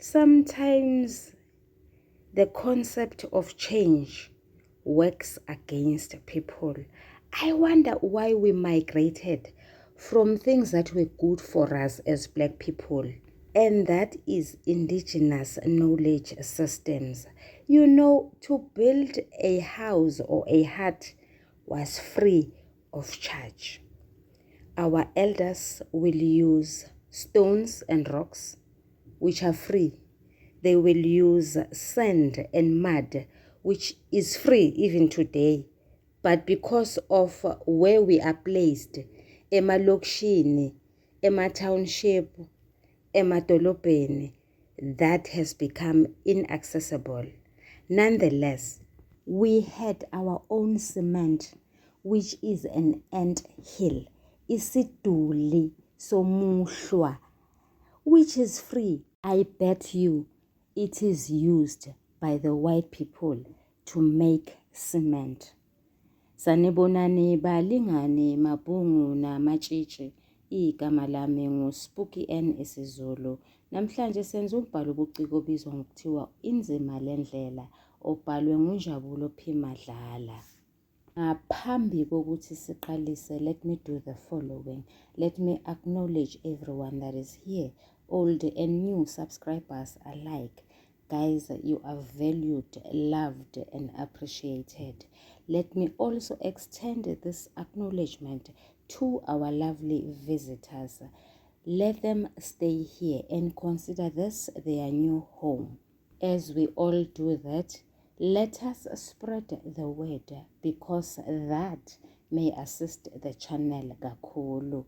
Sometimes the concept of change works against people. I wonder why we migrated from things that were good for us as black people, and that is indigenous knowledge systems. To build a house or a hut was free of charge. Our elders will use stones and rocks, which are free. They will use sand and mud, which is free even today. But because of where we are placed, emalokishini, ema-township, emadolobheni, that has become inaccessible. Nonetheless, we had our own cement, which is an ant hill, isiduli somuhlwa, which is free. I bet you it is used by the white people to make cement. Sanibonani balingani mabhungu namatshitshi. Igama lami nguSpooky N isiZulu. Namhlanje senza umbhalo obuciko obizwa ngokuthiwa Inzima Lendlela obhalwe nguNjabulo P Madlala. Ngaphambi kokuthi siqalise, let me do the following. Let me acknowledge everyone that is here, old and new subscribers alike. Guys, you are valued, loved, and appreciated. Let me also extend this acknowledgement to our lovely visitors. Let them stay here and consider this their new home. As we all do that, let us spread the word because that may assist the channel kakhulu.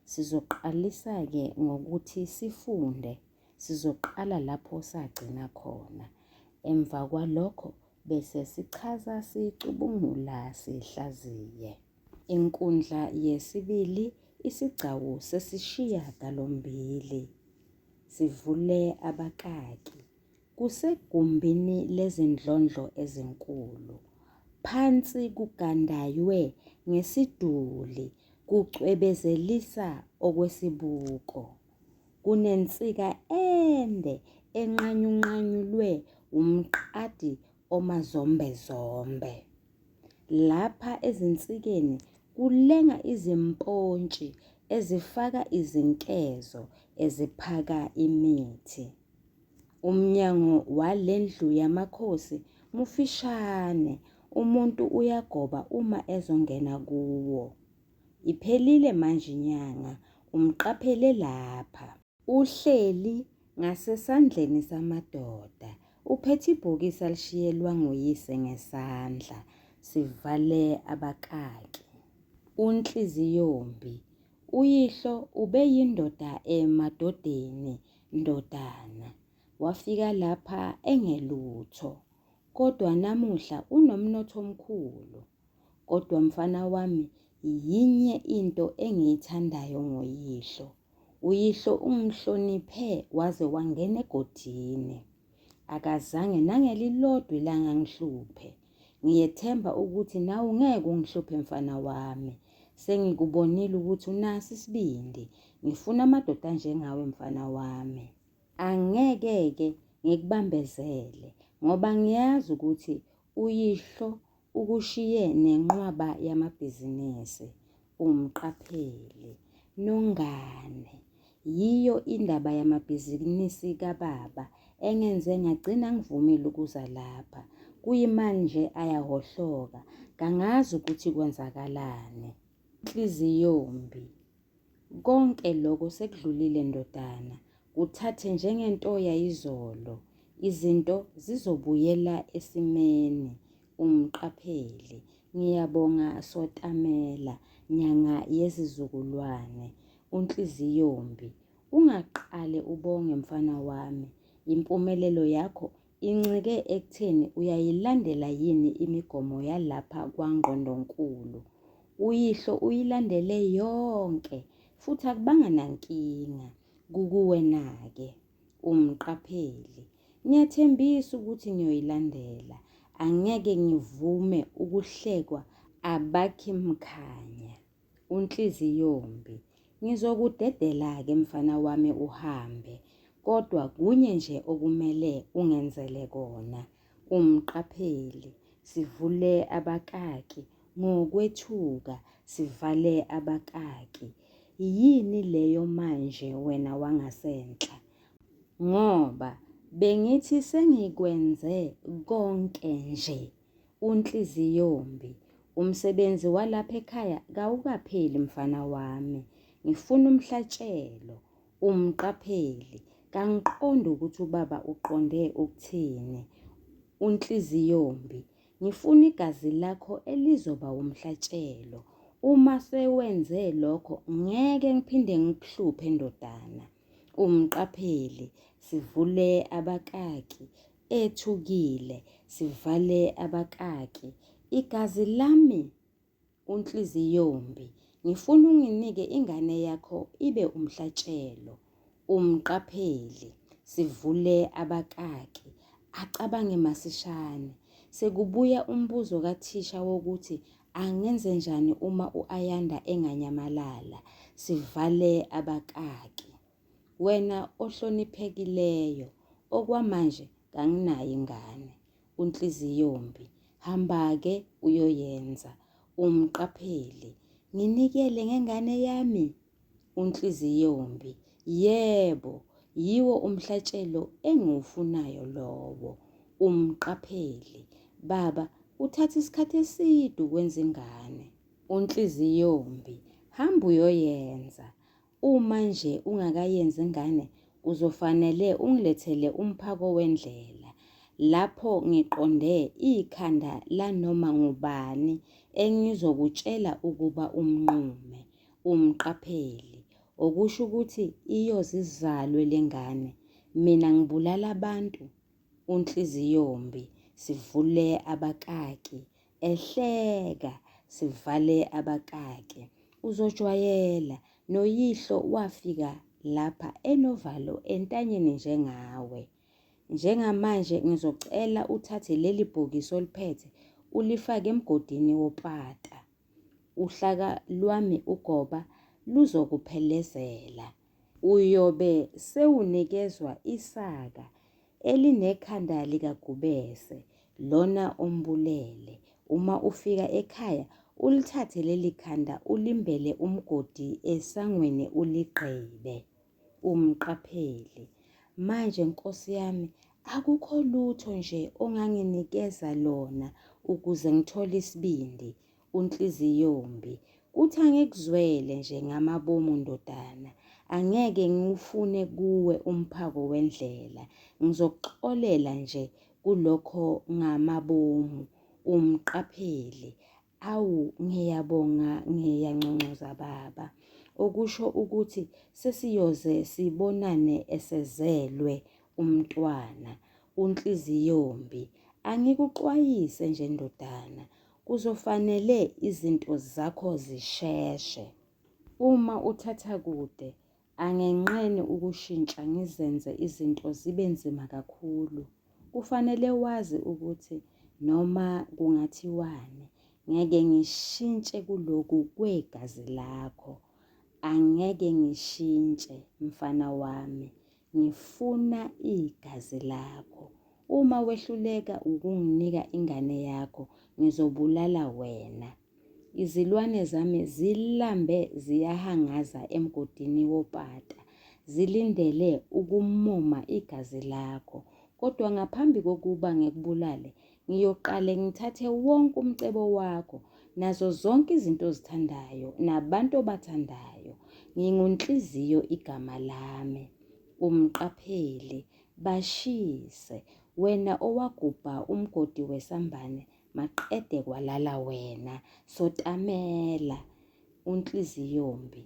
Sizoqalisa ke ngokuthi sifunde. Sizoqala lapho sagcina khona. Emva kwalokho bese sichaza sicubungula sihlaziye. Inkundla yesibili isigcawu sesishiyagalombili. Sivule abakaki. Kusegumbini lezindlondlo ezinkulu. Phansi kugandaywe ngesiduli kucwebezelisa okwesibuko. Kunensika ende enqanyunqanyulwe umqadi omazombezombe. Lapha ezinsikeni kulenga izimpontshi ezifaka izinkezo eziphaka imithi. Umnyango walendlu yamakhosi mufishane, umuntu uyagoba uma ezongena kuwo. Iphelile manje inyanga, umqaphele lapha. Uhleli ngasesandleni samadoda, uphethe ibhokisi alishiyelwa nguyise ngesandla, sivale abakaki. Unhliziyombi, uyihlo ubeyindoda emadodeni ndodana. Wafika lapha engelutho, kodwa namuhla unomnotho omkhulu. Kodwa mfana wami yinye into engiyithandayo ngoyihlo. Uyihlo ungihloniphe waze wangena egodini. Akazange nangelilodwa ilanga angihluphe. Ngiyethemba ukuthi nawe ungeke ungihluphe mfana wami. Sengikubonile ukuthi unaso isibindi. Ngifuna amadoda anjengawe mfana wami. Angeke-ke ngikubambezele ngoba ngiyazi ukuthi uyihlo ukushiye nenqwaba yamabhizinisi. Umqapheli, Nongane, yiyo indaba yamabhizinisi kababa engenze ngagcina ngivumile ukuza lapha. Kuyimanje ayahhohloka, kangazi ukuthi kwenzakalani. Inhliziyombi, konke lokho sekudlulile ndodana, kuthathe njengento yayizolo. Izinto zizobuyela esimeni. Umqapheli, ngiyabonga Sotamela, nyanga yezizukulwane. Unhliziyombi, ungaqale ubonge mfana wami. Impumelelo yakho incike ekutheni uyayilandela yini imigomo yalapha kwaNgqondonkulu. Uyihlo uyilandele yonke futhi akubanga nankinga. Kukuwena-ke. Umqapheli, ngiyathembisa ukuthi ngiyoyilandela. Angeke ngivume ukuhlekwa abakhi mkhanya. Unhliziyombi, ngizokudedela-ke mfana wami uhambe. Kodwa kunye nje okumele ungenzele kona. Umqapheli, Sivule abakaki ngokwethuka, sivale abakaki. Yini leyo manje wena wangasenhla? Ngoba bengithi sengikwenze konke nje. Unhliziyombi, Umsebenzi walapha ekhaya kawukapheli mfana wami. Ngifuna umhlatshelo. Umqapheli, Kangiqondi ukuthi ubaba uqonde ukuthini. Unhliziyombi, Ngifuna igazi lakho elizoba wumhlatshelo. Uma sewenze lokho ngeke ngiphinde ngikuhluphe ndodana. Umqapheli, Sivule abakaki. Ethukile, Sivale abakaki. Igazi lami? Unhliziyombi, Ngifuna unginike ingane yakho ibe umhlatshelo. Umqapheli, Sivule abakaki. Acabange masishane. Sekubuya umbuzo kathisha wokuthi angenzenjani uma u-Ayanda enganyamalala. Sivale abakaki. Wena ohloniphekileyo, okwamanje kanginayo ingane. UNhliziyombi, Hamba-ke uyoyenza. Umqapheli, Nginikele ngengane yami? UNhliziyombi, Yebo, yiwo umhlatshelo engiwufunayo lowo. Umqapheli, Baba, kuthatha isikhathi eside ukwenza ingane. UNhliziyombi, Hamba uyoyenza. Uma nje ungakayenzi ingane kuzofanele ungilethele umphako wendlela. Lapho ngiqonde ikhanda lanoma ngubani engizokutshela ukuba umnqume. Umqapheli. Okusho ukuthi iyoze izalwe le ngane mina ngibulala abantu? UNhliziyombi. Sivule abakaki. Ehleka, Sivale abakaki. Uzojwayela. Noyihlo wafika lapha enovalo entanyeni njengawe. Njengamanje ngizocela uthathe leli bhokisi oliphethe ulifake emgodini wopata. Uhlaka lwami ugoba luzokuphelezela. Uyobe sewunikezwa isaka elinekhanda likaGubese, lona ombulele. Uma ufika ekhaya ulithathe leli khanda ulimbele umgodi esangweni uligqibe. Umqapheli, Manje nkosi yami akukho lutho nje onganginikeza lona ukuze ngithole isibindi? UNhliziyombi, Kuthi angikuzwele nje ngamabomu ndodana. Angeke ngiwufune kuwe umphako wendlela. Ngizokuxolela nje kulokho ngamabomu. Umqapheli, Awu ngiyabonga ngiyanconcoza baba. Okusho ukuthi sesiyoze sibonane esezelwe umntwana. UNhliziyombi, Angikuxwayise nje ndodana, kuzofanele izinto zakho zisheshe. Uma uthatha kude, angenqeni ukushintsha ngizenze izinto zibe nzima kakhulu. Kufanele wazi ukuthi noma kungathiwani, ngeke ngishintshe kuloku kwegazi lakho. Angeke ngishintshe mfana wami, ngifuna igazi lakho. Uma wehluleka ukunginika ingane yakho, ngizobulala wena. Izilwane zami zilambe ziyahangaza emgodini wopata, zilindele ukumoma igazi lakho. Kodwa ngaphambi kokuba ngikubulale, ngiyoqale ngithathe wonke umcebo wakho, nazo zonke izinto ozithandayo, nabantu obathandayo. NginguNhliziyo igama lami. Umqapheli, bashise, wena owagubha umgodi wesambane maqede kwalala wena sotamela unhliziyombi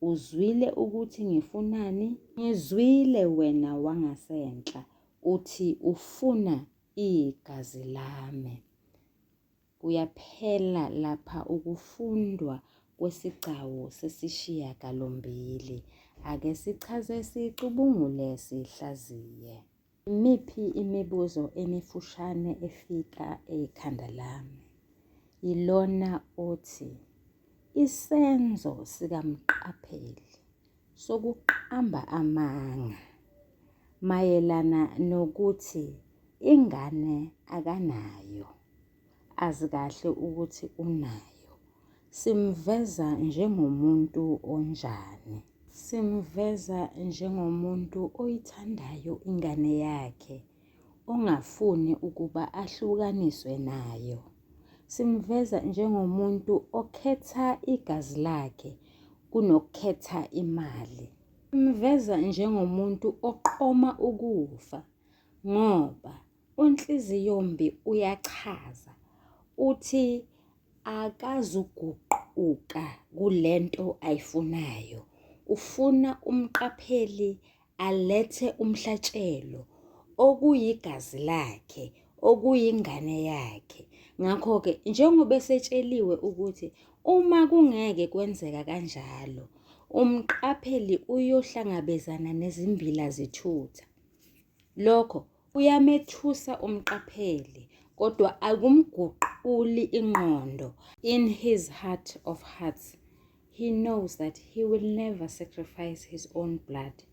uzwile ukuthi ngifunani ngizwile wena wangasenhla uthi ufuna igazi lami kuyaphela lapha ukufundwa kwesigcawu sesishiyagalombili ake sichaze sicubungule sihlaziye Imiphi imibuzo emifushane efika ekhanda lami? Yilona othi, isenzo sikaMqapheli sokuqamba amanga mayelana nokuthi ingane akanayo, azi kahle ukuthi unayo. Simveza njengomuntu onjani? Simveza njengomuntu oyithandayo ingane yakhe, ongafuni ukuba ahlukaniswe nayo. Simveza njengomuntu okhetha igazi lakhe kunokukhetha imali. Simveza njengomuntu oqoma ukufa ngoba uNhliziyombi uyachaza uthi akazuguquka kulento ayifunayo, ufuna uMqapheli alethe umhlatshelo okuyigazi lakhe, okuyingane yakhe. Ngakho-ke njengoba esetsheliwe ukuthi uma kungeke kwenzeka kanjalo, uMqapheli uyohlangabezana nezimbila zithutha. Lokho kuyamethusa uMqapheli kodwa akumguquli ingqondo. In his heart of hearts, he knows that he will never sacrifice his own blood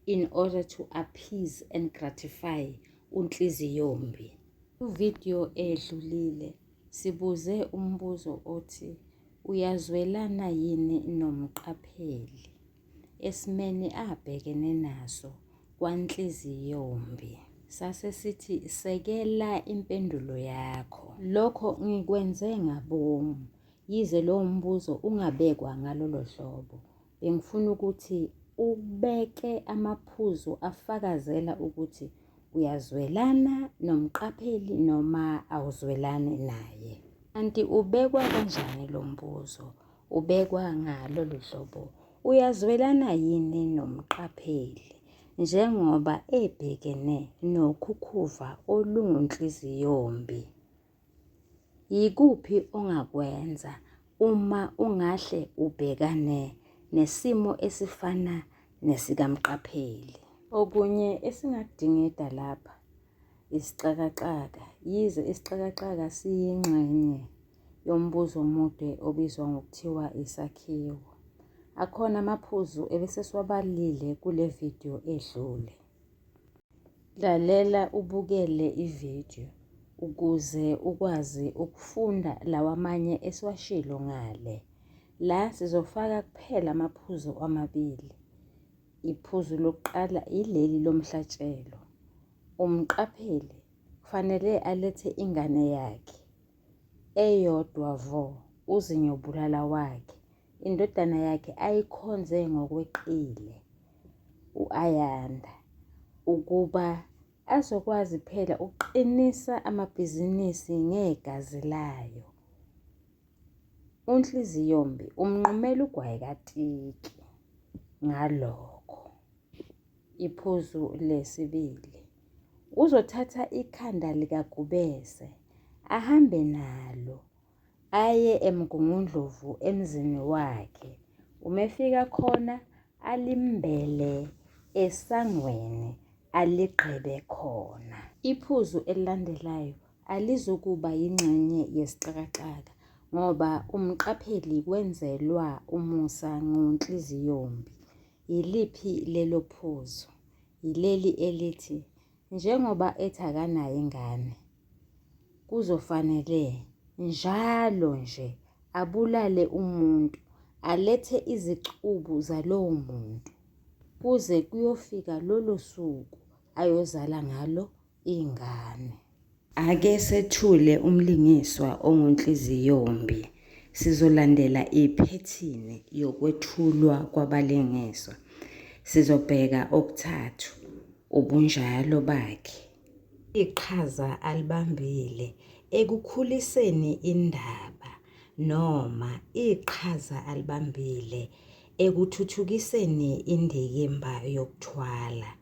in order to appease and gratify uNhliziyombi. Kuvidiyo edlulile sibuze umbuzo othi uyazwelana yini noMqapheli esimeni abhekene naso kwanhliziyombi. Sase sithi sekela impendulo yakho. Lokho ngikwenze ngabomu, yize lowo mbuzo ungabekwa ngalolo hlobo. Bengifuna ukuthi ubeke amaphuzu afakazela ukuthi uyazwelana nomqapheli noma awuzwelani naye. Kanti ubekwa kanjani lo mbuzo? Ubekwa ngalolu hlobo, Uyazwelana yini nomqapheli njengoba ebhekene nokhukhuva olungunhliziyombi? Yikuphi ongakwenza uma ungahle ubhekane nesimo esifana nesikamqapheli? Okunye esingakudingida lapha isixakaxaka, yize isixakaxaka siyingxenye yombuzo omude obizwa ngokuthiwa isakhiwo. Akhona amaphuzu ebesesiwabalile kule vidiyo edlule. Lalela ubukele ividiyo ukuze ukwazi ukufunda lawa amanye esiwashilo ngale. La sizofaka kuphela amaphuzu amabili. Iphuzu lokuqala ileli lomhlatshelo. Umqapheli kufanele alethe ingane yakhe eyodwa vo uzinyobulala wakhe, indodana yakhe ayikhonze ngokweqile, u-Ayanda, ukuba azokwazi phela ukuqinisa amabhizinisi ngegazi layo. UNhliziyombi umnqumela ugwayi katiki ngalokho. Iphuzu lesibili, uzothatha ikhanda likaGubese ahambe nalo aye eMgungundlovu emzini wakhe. Uma efika khona alimbele esangweni aligqibe khona. Iphuzu elilandelayo alizukuba yingxenye yesixakaxaka ngoba umqapheli wenzelwa umusa nguNhliziyombi. Yiliphi lelo phuzu? Yileli elithi njengoba ethi akanayo ingane, kuzofanele njalo nje abulale umuntu, alethe izicubu zalowo muntu kuze kuyofika lolo suku ayozala ngalo ingane. Ake sethule umlingiswa onguNhliziyombi. Sizolandela iphethini yokwethulwa kwabalingiswa. Sizobheka okuthathu, ubunjalo bakhe, iqhaza alibambile ekukhuliseni indaba noma iqhaza alibambile ekuthuthukiseni indikimba yokuthwala.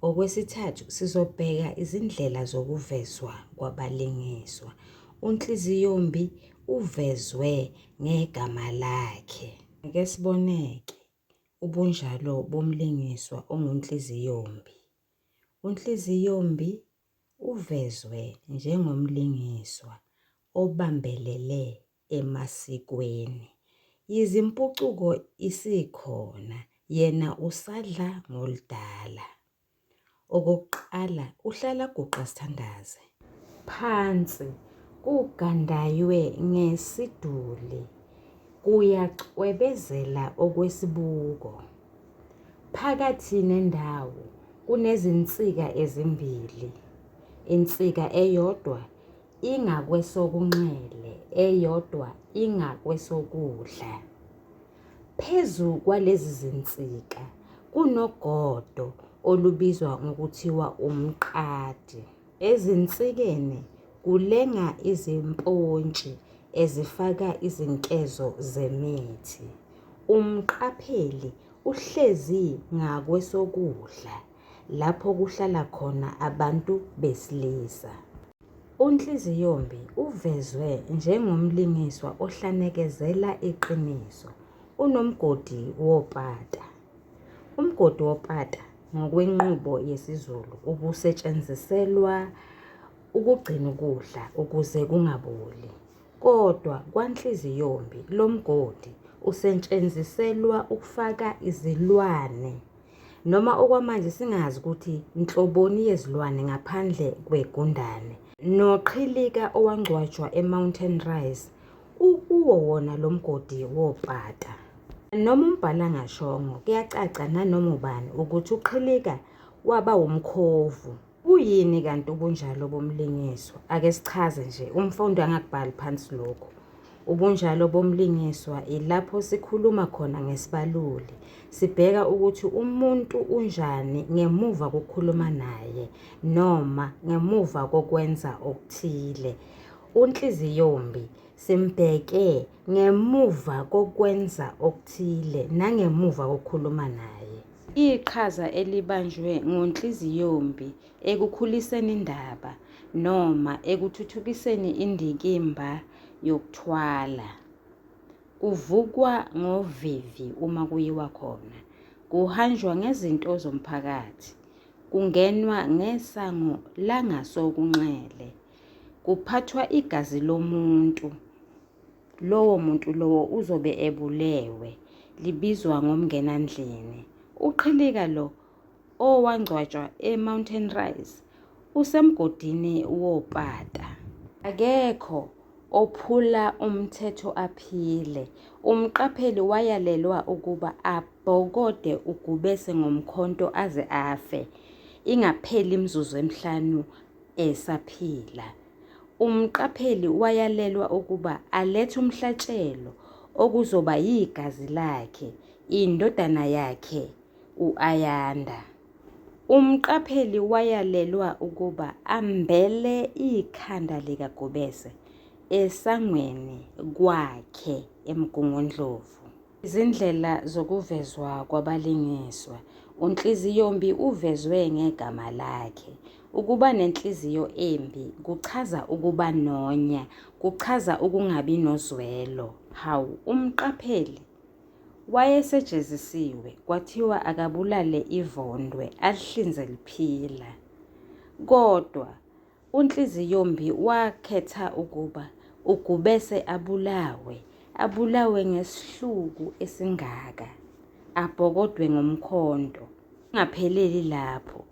Okwesithathu, sizobheka izindlela zokuvezwa kwabalingiswa. UNhliziyombi uvezwe ngegama lakhe. Ake sibone-ke ubunjalo bomlingiswa onguNhliziyombi. UNhliziyombi uvezwe njengomlingiswa obambelele emasikweni. Yize impucuko isikhona, yena usadla ngoludala. Okokuqala uhlala guqa sithandaze. Phansi kugandaywe ngesiduli kuyacwebezela okwesibuko. Phakathi nendawo kunezinsika ezimbili. Insika eyodwa ingakwesokunxele eyodwa ingakwesokudla. Phezu kwalezi zinsika kunogodo olubizwa ngokuthiwa umqadi. Ezinsikeni kulenga izimpontshi ezifaka izinkezo zemithi. Umqapheli uhlezi ngakwesokudla lapho kuhlala khona abantu besilisa. UNhliziyombi uvezwe njengomlingiswa ohlanekezela iqiniso, unomgodi wopata. Umgodi wopata ngokwenqubo yesiZulu ubusetshenziselwa ukugcina ukudla ukuze kungaboli. Kodwa kwaNhliziyombi lo mgodi usetshenziselwa ukufaka izilwane noma okwamanje singazi ukuthi nhloboni yezilwane ngaphandle kwegundane. Noqhilika owangcwatshwa eMountain Rise ukuwo wona lo mgodi wopata. Noma umbhali angashongo, kuyacaca nanoma ubani ukuthi uQhilika waba wumkhovu. Buyini kanti ubunjalo bomlingiswa? Ake sichaze nje, umfundi angakubhali phansi lokhu. Ubunjalo bomlingiswa ilapho sikhuluma khona ngesibaluli. Sibheka ukuthi umuntu unjani ngemuva kokukhuluma naye noma ngemuva kokwenza okuthile. UNhliziyombi simbheke ngemuva kokwenza okuthile nangemuva kokukhuluma naye. Iqhaza elibanjwe nguNhliziyombi ekukhuliseni indaba noma ekuthuthukiseni indikimba yokuthwala. Kuvukwa ngovivi uma kuyiwa khona. Kuhanjwa ngezinto zomphakathi. Kungenwa ngesango langasokunxele. Kuphathwa igazi lomuntu. Lowo muntu lowo uzobe ebulewe, libizwa ngomngenandlini. UQhilika lo owangcwatshwa eMountain Rise usemgodini wopata. Akekho ophula umthetho aphile. Umqapheli wayalelwa ukuba abhokode uGubese ngomkhonto aze afe, ingapheli imizuzu emihlanu esaphila. Umqapheli wayalelwa ukuba alethe umhlatshelo okuzoba yigazi lakhe, indodana yakhe u-Ayanda. Umqapheli wayalelwa ukuba ambele ikhanda likaGobese esangweni kwakhe eMgungundlovu. Izindlela zokuvezwa kwabalingiswa. UNhliziyombi uvezwe ngegama lakhe. Ukuba nenhliziyo embi kuchaza ukuba nonya, kuchaza ukungabi nozwelo. Hawu, umqapheli wayesejezisiwe kwathiwa akabulale ivondwe alihlinze liphila. Kodwa UNhliziyombi wakhetha ukuba uGubese abulawe, abulawe ngesihluku esingaka, abhokodwe ngomkhonto. Kungapheleli lapho,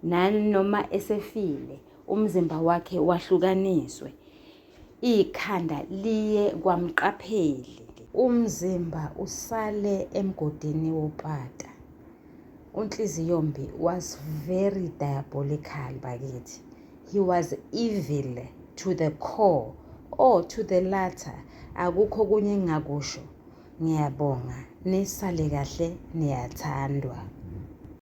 nanoma esefile umzimba wakhe wahlukaniswe, ikhanda liye kwamqapheli. Umzimba usale emgodini wopata. UNhliziyombi was very diabolical bakithi. He was evil to the core or to the latter. Akukho okunye engingakusho. Ngiyabonga. Nisale kahle niyathandwa.